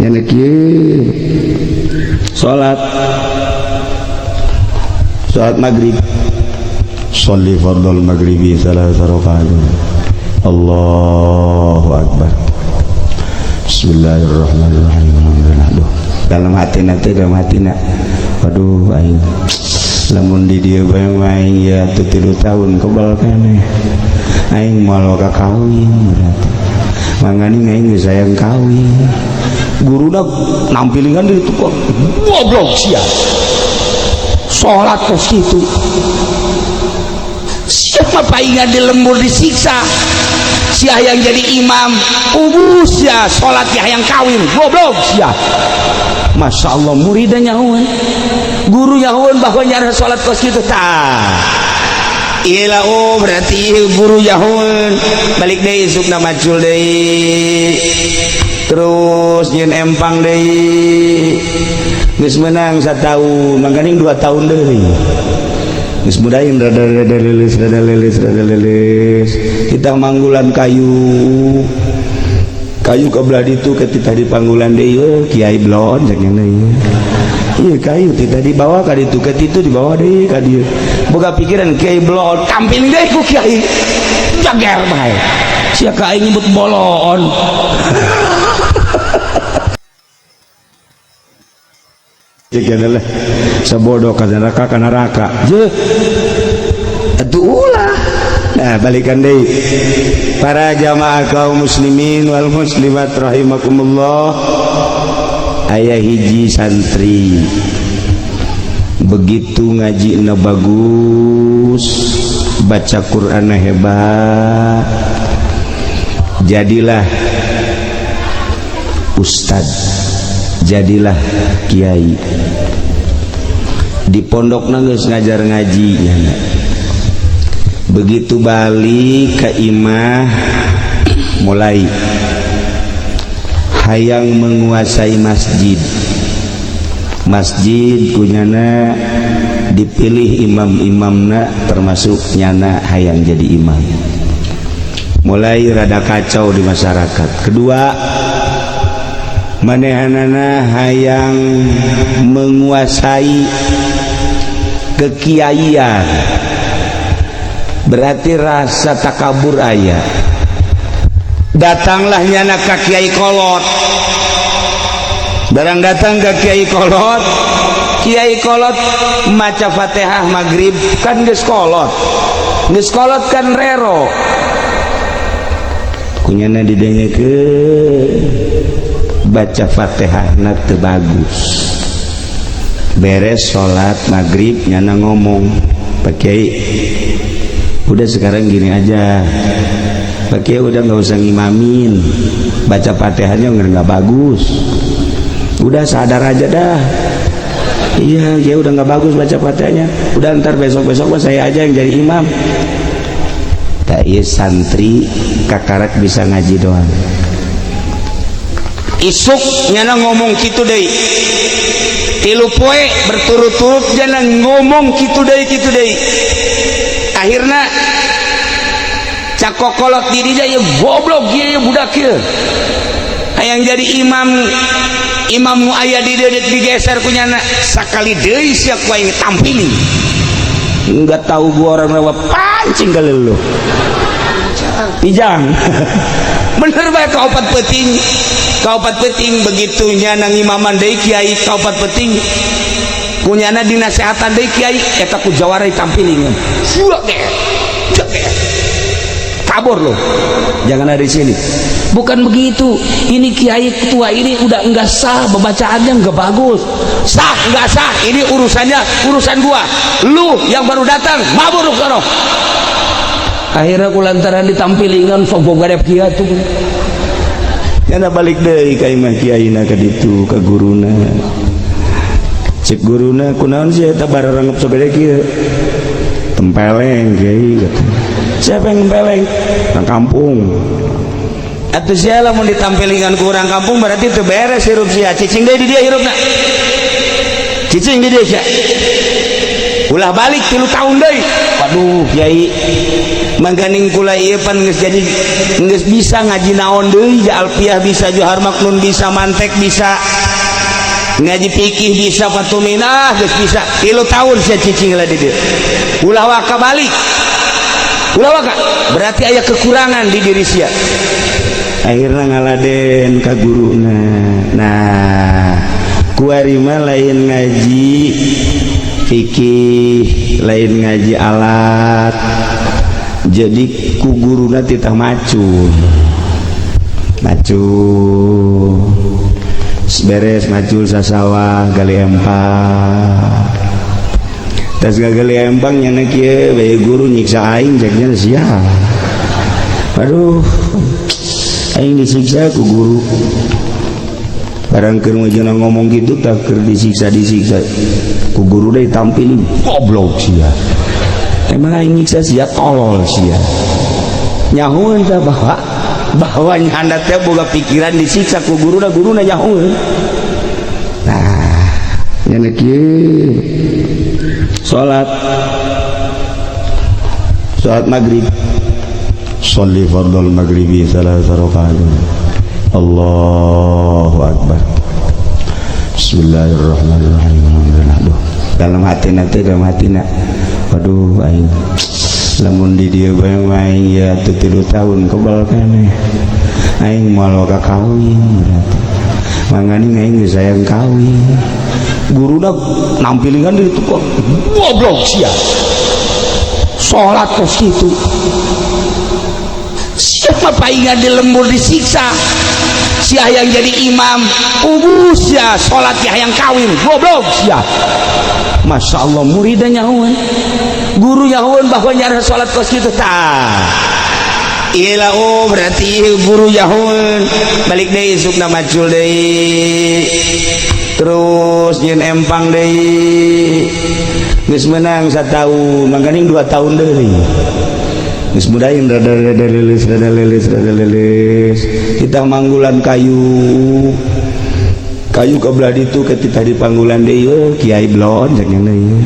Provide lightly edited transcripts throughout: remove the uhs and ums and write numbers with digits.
Nyana kieu salat, salat maghrib, sholli fardhal maghribi tsalatsa rakaat. Allahu akbar, bismillahirrahmanirrahim. Alhamdulillah. Aduh, dalam hati nanti, dalam hati nak, aduh, aing lamun di dieu bae aing ya teu 3 tahun kebal keneh, aing moal ka kawin. Berarti mangani aing geus hayang kawin. Guruna nampilingan di itu kok, "Goblok sia, salat kos kitu." Siapa paingan di lembur disiksa sia yang jadi imam ubus ya, salat ya yang kawin, goblok sia. Masya Allah, muridnya nyahuan, guru nyahuan bahwa nyara salat kos kitu. Tah. Iya, oh, berarti guru nyahuan. Balik deui isukna, macul deui, terus nyieun empang deui. Geus menang satahun, mangkaning 2 tahun deui geus mudahin rada rada leuleus, rada leuleus, rada leuleus. Kita manggulan kayu, kayu ke belah ditu ketika di panggulan deui. "Euy, kiai blon," cek nya ieu. Iya, kayu tidak dibawa ka ditu, ke ditu dibawa deui ka dieu. Boga pikiran kiai blon, tampil deui ku kiai, jager bae sia ka aing nyebut bolon. Cek adalah sabodoh ka neraka, ka neraka je atuh ulah. Nah, balikan deui, para jamaah kaum muslimin wal muslimat rahimakumullah. Aya hiji santri, begitu ngaji na bagus, baca Quran hebat, jadilah ustad, jadilah kiai di pondok geus ngajar ngaji nya. Begitu balik ke imah, mulai hayang menguasai masjid. Masjid kunyana dipilih imam-imamna, termasuk nyana hayang jadi imam. Mulai rada kacau di masyarakat. Kedua, manehanana hayang menguasai kekiaian, berarti rasa takabur aya. Datanglah nyana ka kiai kolot. Barang datang ke kiai kolot, kiai kolot maca Fatihah maghrib, kan geus kolot, geus kolot kan rero kunyana didengekeun baca Fatihah na teu bagus. Beres sholat maghrib, nyana ngomong, "Pak Kiai, udah, sekarang gini aja, Pak Kiai udah nggak usah ngimamin, baca Fatihahnya nggak bagus. Udah, sadar aja dah. Iya ya, udah nggak bagus baca Fatihahnya. Udah, ntar besok besok saya aja yang jadi imam." Tak, iya, santri kakarak bisa ngaji doang. Isuk nyana ngomong gitu deh, 3 poe berturut-turut nyana ngomong gitu deh, gitu deh. Akhirnya cak kokolot dirinya, "Ya goblok ya budak ya, hayang jadi imam, imam nu aya di dieu digeser ku nyana." Sakali deui sia ku aing tampilin, enggak tahu gua orang rawa pancing kali lu pijang. Bener bae, kaopat peuting, kaopat peuting begitu nyana ngimaman deui kiai. Kaopat peuting kunyana dinasehatan deui kiai eta, ku jawara ditampilingan. "Sia ge, kabur lo, jangan ada di sini." "Bukan begitu, ini kiai ketua ini udah enggak sah, bacaannya enggak bagus." "Sah enggak sah ini urusannya urusan gua. Lu yang baru datang, mabur lu sono." Akhirnya kulantaran ditampilingan sombong gadep kieu tuh, nyana balik deui ka imah kiaina ka ditu ka guruna. Cek guruna, "Kunaon sih eta bararangep sagede kieu?" "Tempeleng, kiai," kata. "Siapa yang tempeleng?" "Orang kampung." "Atuh sia lamun ditampilingan ku urang kampung, berarti teu beres hirup sia. Cicing deui di dia hirupna, cicing di dia sia." Ulah balik 3 tahun deui. Waduh, Kiai, mangkaning kula ieu pan geus jadi, geus bisa ngaji naon deui, ja alfiah bisa, johar maknun bisa, mantek bisa, ngaji fikih bisa, fatuminah geus bisa. 3 tahun sia cicing lah di dieu, ulah waka balik, ulah waka. Berarti aya kekurangan di diri sia. Akhirnya ngaladen ka guruna. Nah, kuari mah lain ngaji fikih, lain ngaji alat, jadi ku guruna titah macul. Macul beres, macul sasawah, gali empang. Tas gali empang, nyana kieu bae, "Guru nyiksa aing," ceknya sia. "Aduh, aing disiksa ku guru." Barang keur ngomong gitu, tak keur disiksa, disiksa ku guru deh, tampilin, "Goblok sia, emang aing nyiksa sia? Tolol sia." Nyahueun tah bahwa bahwa nyanda teh boga pikiran disiksa ku guru da guru nyahueun. Nah, nyana kieu, salat, salat maghrib, sholli fardhal maghribi tsalatsa rakaat, Allahu akbar, bismillahirrahmanirrahim. Alhamdulillah. Aduh, dalam hati nanti, dalam hati nak, waduh, aing lamun di dieu bae aing ya teu 3 tahun kebal keneh, aing moal ka kawin. Berarti mangani aing geus sayang kawin. Guruna nampilingan di itu kok, "Goblok sia, salat kos kitu." Siapa paingan di lembur disiksa, sia yang jadi imam ubus ya, salat hayang kawin, goblok sia. Masya Allah, muridnya nyahuan, guru nyahuan bahwa nyara salat kos kitu. Tah. Iya, oh, berarti guru nyahuan. Balik deui isukna, macul deui, terus nyieun empang deui. Geus menang satahun, mangkaning 2 tahun deui geus mudahin rada rada lilis, rada lilis, rada lilis. Kita manggulan kayu, kayu ke belah ditu ke tadi panggulan deui. Oh, kiai blon cek deui.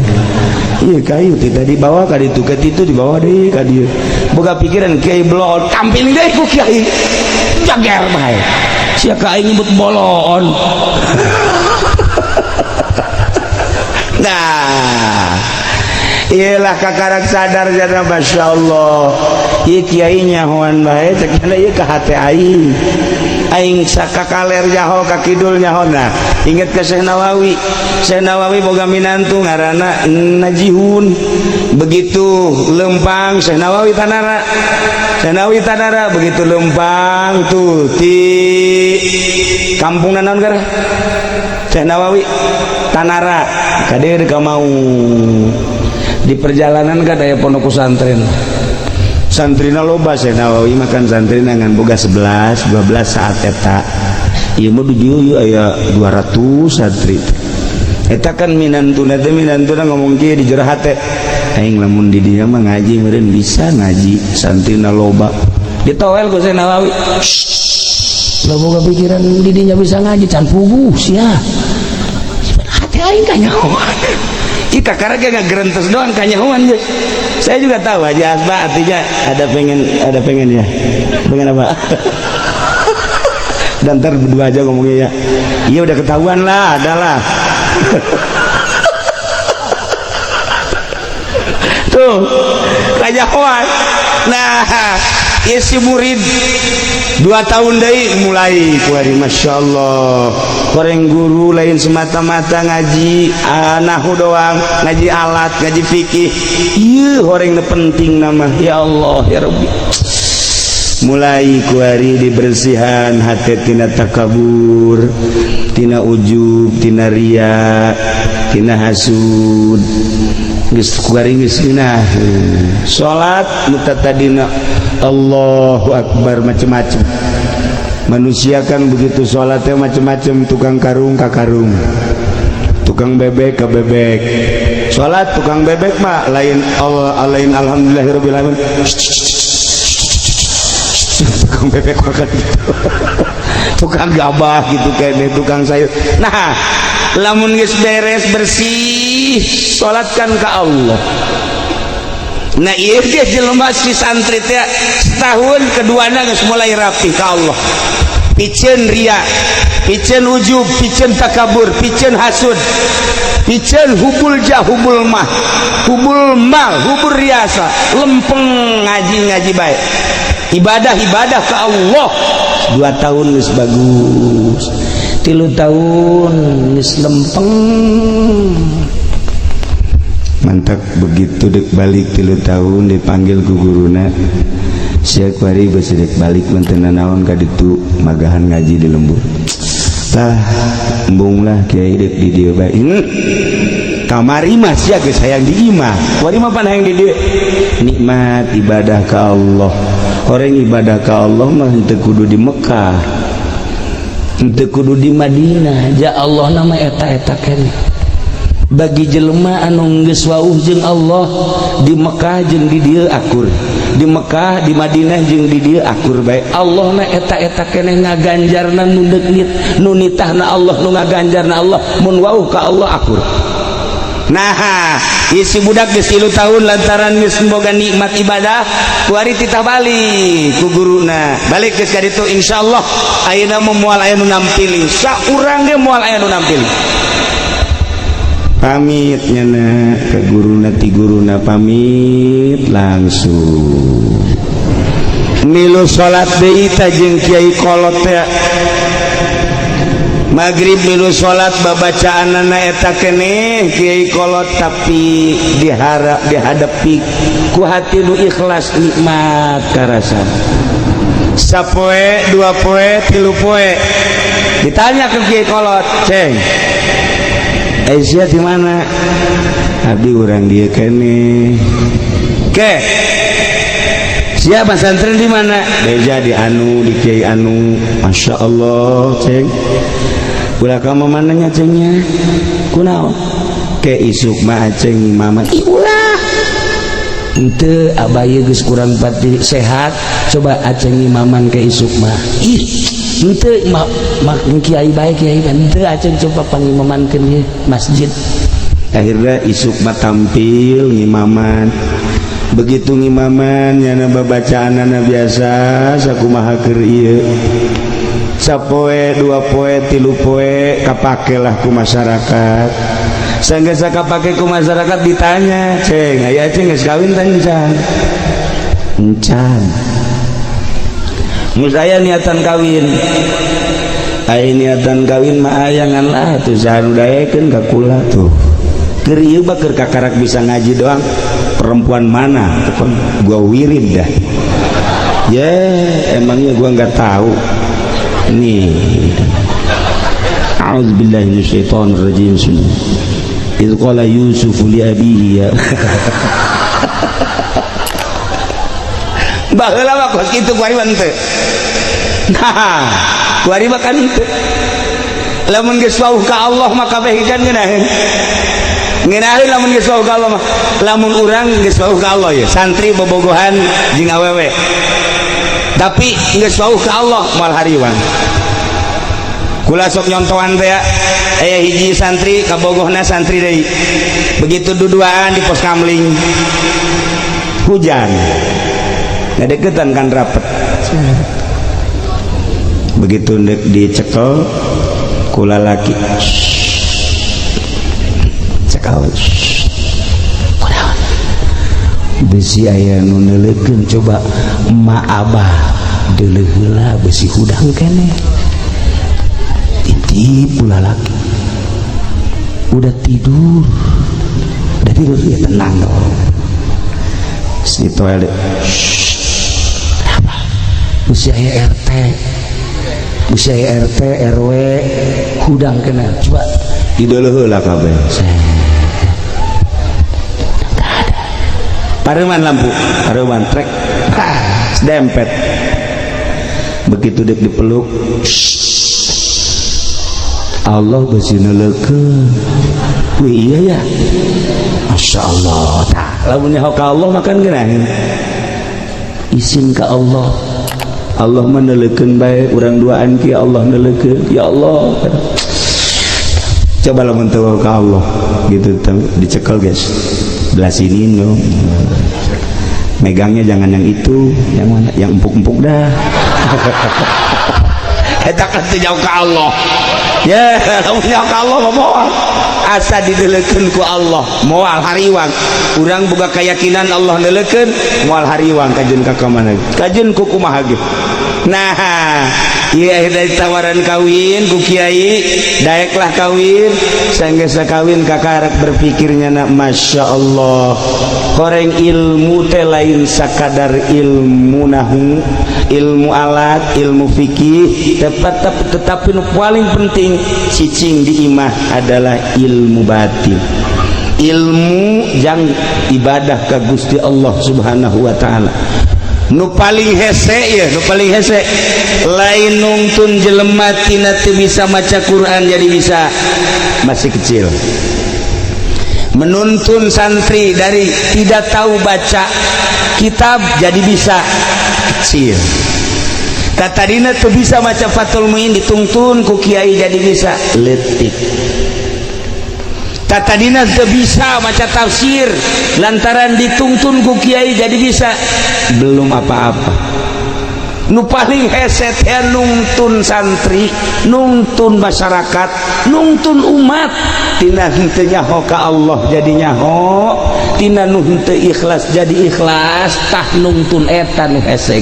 Iya, kayu tadi dibawa ka ditu, ke ditu dibawa deui ka dieu. Boga pikiran kiai blon, tampil deui ku kiai, "Jager bae sia ka aing nyebut bolon." Nah, iyalah, kakarak sadar jana, Masya Allah, ieu kiai nyahoan bae cek nyana, ieu ka hate aing, aing sakakaler nyaho, ka kidul nyaho. Nah, inget ke Syekh Nawawi. Syekh Nawawi boga minantu ngaranna Najihun. Begitu lempang Syekh Nawawi tanara, Syekh Nawawi tanara, begitu lempang tuh di kampung naon gara Syekh Nawawi tanara kade ka mau di perjalanan kan aya pondok pesantren, santrina loba. Syekh Nawawi makan santrina ngan boga 11 12 saat eta. Ieu mah di dieu aya 200 santri. Eta kan minantuna teh, minantuna ngomong kieu di jero hate, "Aing lamun di dieu mah ngaji meureun bisa ngaji, santrina loba." Ditowel ku Syekh Nawawi, "Lah, boga pikiran di dinya bisa ngaji, can puguh sia." Hati aing kanyahoan. Ika karena kayak nggak doang kanyahoan je. Saya juga tahu aja Asba artinya ada pengen, ada pengen ya. Pengen apa? Dan ntar berdua aja ngomongnya ya. Iya, udah ketahuan lah, ada lah. Tuh, kanyahoan. Nah, ya si murid 2 tahun deui mulai kuari, Masya Allah, koreng guru lain semata-mata ngaji nahu doang, ngaji alat, ngaji fikih. Iya, horeng penting nama ya Allah ya Rabbi. Mulai kuari dibersihan hati tina takabur, tina ujub, tina ria, tina hasud. Geus kuari geus salat mutatadina Allahu Akbar macem-macem. Manusia kan begitu sholatnya macem-macem, tukang karung ka karung, tukang bebek ke bebek. Sholat tukang bebek mah lain Allah, lain alhamdulillahirabbil alamin. Tukang bebek makan gitu, tukang gabah gitu, kayak tukang sayur. Nah, lamun geus beres bersih. Ih, salatkan ke Allah. Nah, iya, dia jelema si santri teh setahun keduana geus mulai rapi ke Allah, piceun ria, piceun ujub, piceun takabur, piceun hasud, piceun hubul jah, hubul mah, hubul mal, hubul riasa, lempeng ngaji, ngaji baik, ibadah, ibadah ke Allah. 2 tahun geus bagus, 3 tahun geus lempeng. Mantap. Begitu dek balik 3 tahun, dipanggil ku guruna, "Sia kuari besi dek balik menten naon ka ditu magahan ngaji di lembur?" "Tah, embung lah, Kiai, dek di dieu bae." Kamari mah sia geus hayang di imah, kuari mah pan hayang di dieu. Nikmat ibadah ka Allah. Orang ibadah ka Allah mah henteu kudu di Mekah, henteu kudu di Madinah. Ja Allah nama eta-eta keneh. Bagi jelema anu geus wauh jeung Allah, di Mekah jeung di dieu akur, di Mekah, di Madinah jeung di dieu akur bae. Allah na eta-eta keneh ngaganjarna nu deungit, nu nitahna Allah, nu ngaganjarna Allah. Mun wauh ka Allah akur. Nah, isi budak geus 3 tahun, lantaran geus boga nikmat ibadah, kuari titah balik ku guruna, "Balik geus ka ditu, insyaallah ayeuna mah moal aya nu nampili, saurang ge moal aya nu nampili." Pamit nyana ke guruna, ti guruna pamit, langsung milu salat deui ta jeung kiai kolot teh. Maghrib milu salat, babacaanana eta keneh kiai kolot, tapi diharap dihadapi ku hati nu ikhlas, nikmat karasa. Sapoe, 2 poe, 3 poe, ditanya ke kiai kolot, "Ceng, Aisyah di mana?" "Abdi urang dieu keneh." "Ke siapa santren di mana?" "Beja di anu, di kiai anu." "Masya Allah, Ceng. Ulah kamu mananya, Cengnya kunaon ke isuk mah Aceng mama." "Ih, ulah, ente abah geus kurang pati sehat, coba Aceng imaman ke isuk mah." "Ih, ente mak mak kiai baik, kiai ente Aceng coba pangimamankeun ye masjid." Akhirnya isuk mah tampil ngimaman. Begitu ngimaman, nyana babacaanana biasa sakumaha keur ieu. Sapoe, 2 poe, 3 poe, kapakelah ku masyarakat. Sehingga kapake ku masyarakat, ditanya, "Ceng, aya Ceng geus kawin tah encan?" "Encan." "Geus aya niatan kawin?" "Aya niatan kawin mah aya, ngan lah tuh saha nu daekeun ka kula tuh. Keur ieu mah keur kakarak bisa ngaji doang. Perempuan mana tuh gua wirid dah." "Ya, emangnya gua nggak tahu nih." A'udzubillahi minasyaitonir rajim. Idz qala Yusuf li abihi ya. Baheula mah kos kitu, kuari mah henteu. Nah, kuari mah kan henteu. Lamun geus wauh ka Allah mah kabeh kan ngeunaheun. Ngeunaheun lamun geus wauh ka Allah mah. Lamun urang geus wauh ka Allah ya, santri bobogohan jeung awewe. Tapi geus wauh ka Allah moal hariwang. Kula sok nyontohan teh, aya hiji santri kabogohna santri deui. Begitu duduaan di pos kamling, hujan, ngadeketan kan rapet. Begitu ndek dicekel ku lalaki, cekel, "Kunaon? Besi aya nu neuleukeun." Coba emak abah deuleuh heula, besi hudang keneh. Titip laki, udah tidur, udah tidur ya, tenang dong. Si toilet. "Kenapa?" "Besi aya RT, besi aya RT RW, hudang kena." Coba dideuleuh heula kabeh. Nggak ada. Pareman lampu, pareman trek dempet. Begitu dek dipeluk, Allah besi neuleukeun. Wih, iya ya, Masya Allah. Tah, lamun nyaho ka Allah makan geunaheun. Isin ka Allah, Allah mah neuleukeun bae. Urang duaan ki Allah neuleukeun. Ya Allah. Coba lamun teu ka Allah gitu, dicekel, guys, belah sini no. Megangnya jangan yang itu, yang mana yang empuk-empuk dah. Eta kan teu jauh ka Allah ya. Lamun jauh ka Allah mah moal asa dideleukeun ku Allah, moal hariwang. Urang boga keyakinan Allah neuleukeun, moal hariwang kajeun ka mana, kajeun ku kumaha ge. Nah, iya, dari tawaran kawin ku kiai, daeklah kawin. Sanggeus kawin, kakarek berpikirnya nak, Masya Allah, horeng ilmu teh lain sakadar ilmu nahu, ilmu alat, ilmu fikih, tetap, tetapi nu paling penting cicing di imah adalah ilmu batin, ilmu jang ibadah ke Gusti Allah Subhanahu wa Ta'ala. Nu paling hese ya, nu paling hese lain nungtun jelema tina teu bisa maca Quran jadi bisa, masih kecil. Menuntun santri dari tidak tahu baca kitab jadi bisa, kecil. Tadina tuh bisa maca Fathul Muin, ditungtun ku kiai jadi bisa, letik. Tadina teu bisa maca tafsir, lantaran ditungtun ku kiai jadi bisa, belum apa-apa. Nu paling hese ya nungtun santri, nungtun masyarakat, nungtun umat tina henteu nyaho ka Allah jadi nyaho, tina nu henteu ikhlas jadi ikhlas. Tah, nungtun eta nu hese.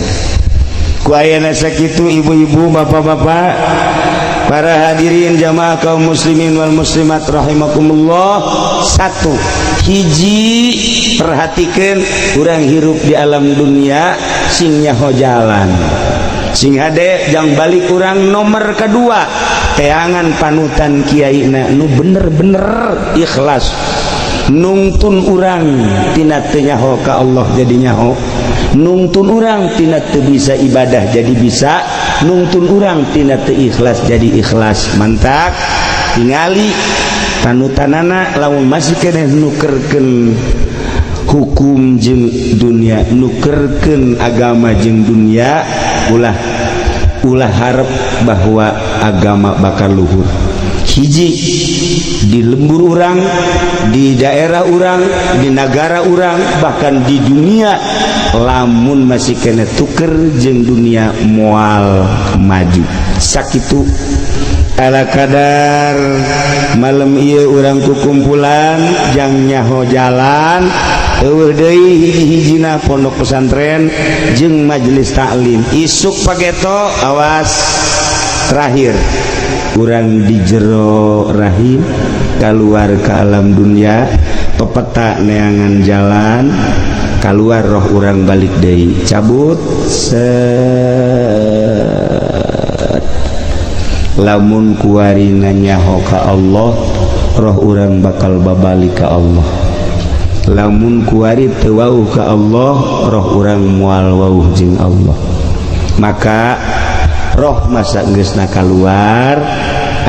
Ku ayana sakitu, ibu-ibu, bapak-bapak, para hadirin jamaah kaum muslimin wal muslimat rahimakumullah. Satu hiji, perhatikan, urang hirup di alam dunia sing nyaho jalan, sing hade jang balik urang. Nomor kedua, teangan panutan kiai na nu bener-bener ikhlas nungtun urang tina teu nyaho ka Allah jadi nyaho, nungtun urang tina teu bisa ibadah jadi bisa, nungtun urang tina teu ikhlas jadi ikhlas. Mantak tingali panutanana. Lamun masih keneh nukerkeun hukum jeung dunia, nukerkeun agama jeung dunia, ulah ulah harap bahwa agama bakal luhur. Hiji, di lembur urang, di daerah urang, di negara urang, bahkan di dunia, lamun masih keneh tuker jeung dunia, moal maju. Sakitu ala kadar malam ieu urang kukumpulan jang nyaho jalan. Euweuh deui hiji-hijina pondok pesantren jeung majelis taklim. Isuk pageto, awas, terakhir urang di jero rahim keluar ke alam dunia, pepeta neangan jalan keluar, roh urang balik deui, cabut set. Lamun kuari nyaho ka Allah, roh urang bakal babalik ka Allah. Lamun kuari teu wauh ka Allah, roh urang moal wauh jeung Allah. Maka roh masa geusna keluar,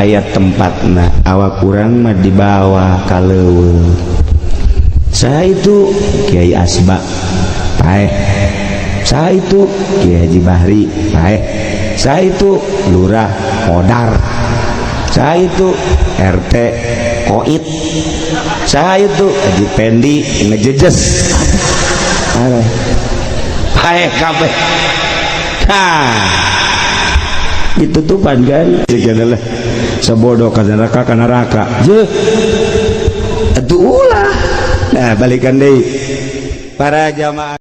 aya tempatna. Awak urang mah dibawa ka leuweung. Saha itu? Kiai Asba paeh. Saha itu? Kiai Haji Bahri paeh. Saha itu? Lurah Kodar. Saha itu? RT Koit. Saha itu? Haji Pendi ngejejes paeh kabeh. Nah, ditutupan kan adalah sebodoh ka neraka, ka neraka je atuh ulah. Nah, balikan deui para jamaah.